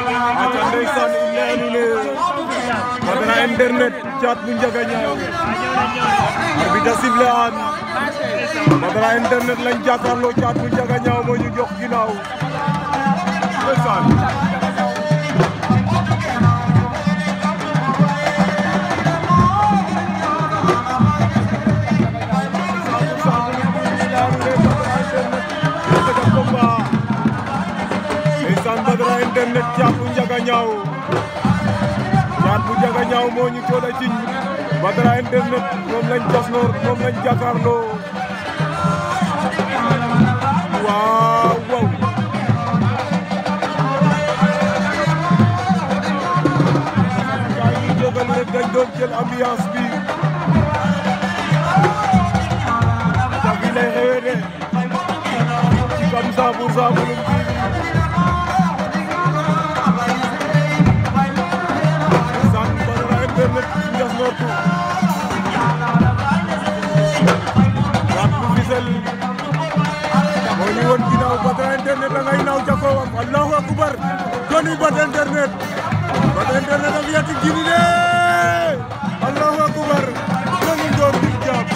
aca ndeysaan i leyanu le Badara internet Thiatou bu Ndiaganiao arbitre sifflé aan Badara internet lañ jàkkaarloo Thiatou bu Ndiaganiao moo ñu jox ginnaaw ndeysaan Badara internet Thiatou bu Ndiaganiao moo ñu toll ci Badara internet moom lañ jasnoor moom lañ jàkkaarloo waaw waaw gaa yi jógal rek dañ doon jël ambiance bi ca fi lay xewee de ci Gamza pour Sambaloum internet njas nortu Thiatou bu Fissel moo ñu woon ginnaaw Badara internet a ngay naaw ca kawam Allahu akbar doni Badara internet a fiyati jini de Allahu akbar doni ndoom bi jàpp